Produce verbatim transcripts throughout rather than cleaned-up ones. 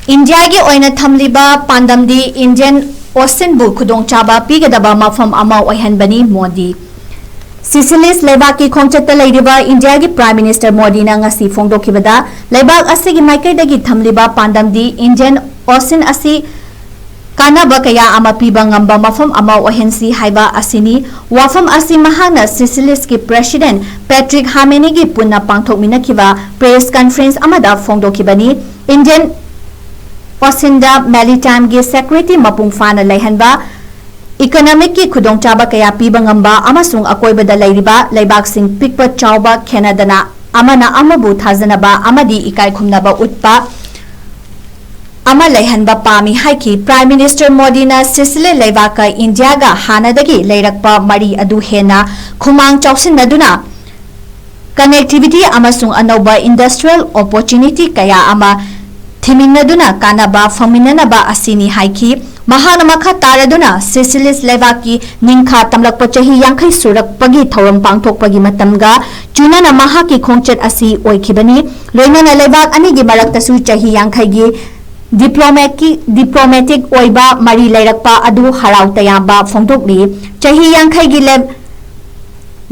ꯏꯟꯗꯤꯌꯥꯒꯤ ꯑꯣꯏꯅ ꯊꯝꯂꯤꯕ ꯄꯥꯟꯗꯝꯗꯤ ꯏꯟꯗꯤꯌꯟ ꯑꯣꯁꯤꯟꯕꯨ ꯈꯨꯗꯣꯡꯆꯥꯕ ꯄꯤꯒꯗꯕ ꯃꯐꯝ ꯑꯃ ꯑꯣꯏꯍꯟꯕꯅꯤ, ꯃꯣꯗꯤ꯫ ꯁꯤꯁꯤꯂꯤꯁ ꯂꯩꯕꯥꯛꯀꯤ ꯈꯣꯡꯆꯠꯇ ꯂꯩꯔꯤꯕ ꯏꯟꯗꯤꯌꯥꯒꯤ Prime Minister ꯃꯣꯗꯤꯅ ꯉꯁꯤ ꯐꯣꯡꯗꯣꯛꯈꯤꯕꯗ, ꯂꯩꯕꯥꯛ ꯑꯁꯤꯒꯤ ꯃꯥꯏꯀꯩꯗꯒꯤ ꯊꯝꯂꯤꯕ ꯄꯥꯟꯗꯝꯗꯤ ꯏꯟꯗꯤꯌꯟ ꯑꯣꯁꯤꯟ ꯑꯁꯤ ꯀꯥꯟꯅꯕ ꯀꯌꯥ ꯑꯃ ꯄꯤꯕ ꯉꯝꯕ ꯃꯐꯝ ꯑꯃ ꯑꯣꯏꯍꯟꯁꯤ ꯍꯥꯏꯕ ꯑꯁꯤꯅꯤ꯫ ꯋꯥꯐꯝ ꯑꯁꯤ ꯃꯍꯥꯛꯅ ꯁꯤꯁꯤꯂꯤꯁꯀꯤ President Patrick Herminieꯒꯤ ꯄꯨꯟꯅ ꯄꯥꯡꯊꯣꯛꯃꯤꯟꯅꯈꯤꯕ press conference ꯑꯃꯗ ꯐꯣꯡꯗꯣꯛꯈꯤꯕꯅꯤ꯫ ꯏꯟꯗꯤꯌꯟ ꯑꯣꯁꯤꯟꯗ ꯃꯦꯔꯤꯇꯥꯏꯝꯒꯤ security ꯃꯄꯨꯡ ꯐꯥꯅ ꯂꯩꯍꯟꯕ, economicꯀꯤ ꯈꯨꯗꯣꯡꯆꯥꯕ ꯀꯌꯥ ꯄꯤꯕ ꯉꯝꯕ ꯑꯃꯁꯨꯡ ꯑꯀꯣꯏꯕꯗ ꯂꯩꯔꯤꯕ ꯂꯩꯕꯥꯛꯁꯤꯡ ꯄꯤꯛꯄ ꯆꯥꯎꯕ ꯈꯦꯟꯅꯗꯅ ꯑꯃꯅ ꯑꯃꯕꯨ ꯊꯥꯖꯅꯕ ꯑꯃꯗꯤ ꯏꯀꯥꯏ ꯈꯨꯝꯅꯕ ꯎꯠꯄ ꯑꯃ ꯂꯩꯍꯟꯕ ꯄꯥꯝꯃꯤ ꯍꯥꯏꯈꯤ꯫ Prime Minister ꯃꯣꯗꯤꯅ ꯁꯤꯁꯤꯂꯤ ꯂꯩꯕꯥꯛꯀ ꯏꯟꯗꯤꯌꯥꯒ ꯍꯥꯟꯅꯗꯒꯤ ꯂꯩꯔꯛꯄ ꯃꯔꯤ ꯑꯗꯨ ꯍꯦꯟꯅ ꯈꯨꯃꯥꯡ ꯆꯥꯎꯁꯤꯟꯅꯗꯨꯅ, connectivity ꯑꯃꯁꯨꯡ ꯑꯅꯧꯕ industrial opportunity ꯀꯌꯥ ꯑꯃ ꯊꯤꯃꯤꯟꯅꯗꯨꯅ ꯀꯥꯟꯅꯕ ꯐꯪꯃꯤꯟꯅꯅꯕ ꯑꯁꯤꯅꯤ ꯍꯥꯏꯈꯤ꯫ ꯃꯍꯥꯛꯅ ꯃꯈꯥ ꯇꯥꯔꯗꯨꯅ ꯁꯤꯁꯤꯂꯤꯁ ꯂꯩꯕꯥꯛꯀꯤ ꯅꯤꯡꯈꯥ ꯇꯝꯂꯛꯄ ꯆꯍꯤ ꯌꯥꯡꯈꯩ ꯁꯨꯔꯛꯄꯒꯤ ꯊꯧꯔꯝ ꯄꯥꯡꯊꯣꯛꯄꯒꯤ ꯃꯇꯝꯒ ꯆꯨꯅꯅ ꯃꯍꯥꯛꯀꯤ ꯈꯣꯡꯆꯠ ꯑꯁꯤ ꯑꯣꯏꯈꯤꯕꯅꯤ꯫ ꯂꯣꯏꯅꯅ ꯂꯩꯕꯥꯛ ꯑꯅꯤꯒꯤ ꯃꯔꯛꯇꯁꯨ ꯆꯍꯤ ꯌꯥꯡꯈꯩꯒꯤ diplomatic, diplomatic ꯑꯣꯏꯕ ꯃꯔꯤ ꯂꯩꯔꯛꯄ ꯑꯗꯨ ꯍꯔꯥꯎ ꯇꯌꯥꯝꯕ ꯐꯣꯡꯗꯣꯛꯂꯤ꯫ ꯆꯍꯤ ꯌꯥꯡꯈꯩꯒꯤ ꯂꯦꯝ-,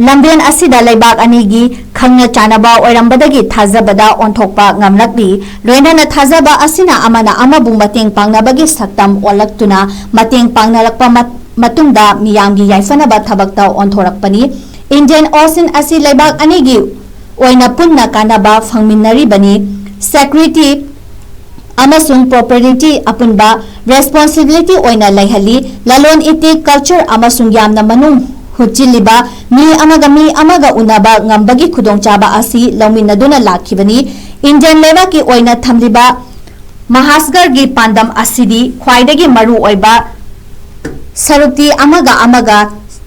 ꯂꯝꯕꯦꯟ ꯑꯁꯤꯗ ꯂꯩꯕꯥꯛ ꯑꯅꯤꯒꯤ ꯈꯪꯅ ꯆꯥꯟꯅꯕ ꯑꯣꯏꯔꯝꯕꯗꯒꯤ ꯊꯥꯖꯕꯗ ꯑꯣꯟꯊꯣꯛꯄ ꯉꯝꯂꯛꯂꯤ꯫ ꯂꯣꯏꯅꯅ ꯊꯥꯖꯕ ꯑꯁꯤꯅ ꯑꯃꯅ ꯑꯃꯕꯨ ꯃꯇꯦꯡ ꯄꯥꯡꯅꯕꯒꯤ ꯁꯛꯇꯝ ꯑꯣꯜꯂꯛꯇꯨꯅ ꯃꯇꯦꯡ ꯄꯥꯡꯅꯔꯛꯄ ꯃꯠ-, ꯃꯇꯨꯡꯗ ꯃꯤꯌꯥꯝꯒꯤ ꯌꯥꯏꯐꯅꯕ ꯊꯕꯛꯇ ꯑꯣꯟꯊꯣꯔꯛꯄꯅꯤ꯫ Indian Ocean ꯑꯁꯤ ꯂꯩꯕꯥꯛ ꯑꯅꯤꯒꯤ ꯑꯣꯏꯅ ꯄꯨꯟꯅ ꯀꯥꯟꯅꯕ ꯐꯪꯃꯤꯟꯅꯔꯤꯕꯅꯤ꯫ Security ꯑꯃꯁꯨꯡ property ꯑꯄꯨꯟꯕ responsibility ꯑꯣꯏꯅ ꯂꯩꯍꯜꯂꯤ꯫ ꯂꯂꯣꯟ ꯏꯇꯤꯛ, culture ꯑꯃꯁꯨꯡ ꯌꯥꯝꯅ ꯃꯅꯨꯡ ꯍꯨꯠꯆꯤꯜꯂꯤꯕ ꯃꯤ ꯑꯃꯒ ꯃꯤ ꯑꯃꯒ ꯎꯅꯕ ꯉꯝꯕꯒꯤ ꯈꯨꯗꯣꯡꯆꯥꯕ ꯑꯁꯤ ꯂꯧꯃꯤꯟꯅꯗꯨꯅ ꯂꯥꯛꯈꯤꯕꯅꯤ꯫ Indian ꯂꯩꯕꯥꯛꯀꯤ ꯑꯣꯏꯅ ꯊꯝꯂꯤꯕ ꯃꯍꯥꯁꯒꯔꯒꯤ ꯄꯥꯟꯗꯝ ꯑꯁꯤꯗꯤ ꯈ꯭ꯋꯥꯏꯗꯒꯤ ꯃꯔꯨ ꯑꯣꯏꯕ ꯁꯔꯨꯛꯇꯤ ꯑꯃꯒ ꯑꯃꯒ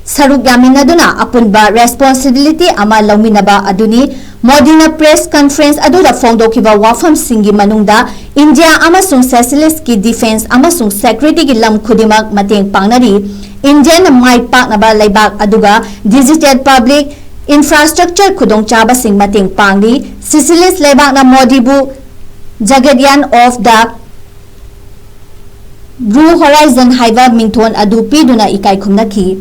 ꯁꯔꯨꯛ ꯌꯥꯃꯤꯟꯅꯗꯨꯅ ꯑꯄꯨꯟꯕ responsibility ꯑꯃ ꯂꯧꯃꯤꯟꯅꯕ ꯑꯗꯨꯅꯤ꯫ ꯃꯣꯗꯤꯅ press conference ꯑꯗꯨꯗ ꯐꯣꯡꯗꯣꯛꯈꯤꯕ ꯋꯥꯐꯝꯁꯤꯡꯒꯤ ꯃꯅꯨꯡꯗ ꯏꯟꯗꯤꯌꯥ ꯑꯃꯁꯨꯡ ꯁꯦꯁꯦꯂꯤꯁꯀꯤ defence ꯑꯃꯁꯨꯡ securityꯒꯤ ꯂꯝ ꯈꯨꯗꯤꯡꯃꯛ ꯃꯇꯦꯡ ꯄꯥꯡꯅꯔꯤ꯫ ꯏꯟꯗꯤꯌꯥꯅ ꯃꯥꯏ ꯄꯥꯛꯅꯕ ꯂꯩꯕꯥꯛ ꯑꯗꯨꯒ digital public infrastructure ꯈꯨꯗꯣꯡꯆꯥꯕꯁꯤꯡ ꯃꯇꯦꯡ ꯄꯥꯡꯂꯤ꯫ ꯁꯤꯁꯤꯂꯤꯁ ꯂꯩꯕꯥꯛꯅ ꯃꯣꯗꯤꯕꯨ Guardian of the Blue Horizon ꯍꯥꯏꯕ ꯃꯤꯡꯊꯣꯟ ꯑꯗꯨ ꯄꯤꯗꯨꯅ ꯏꯀꯥꯏ ꯈꯨꯝꯅꯈꯤ꯫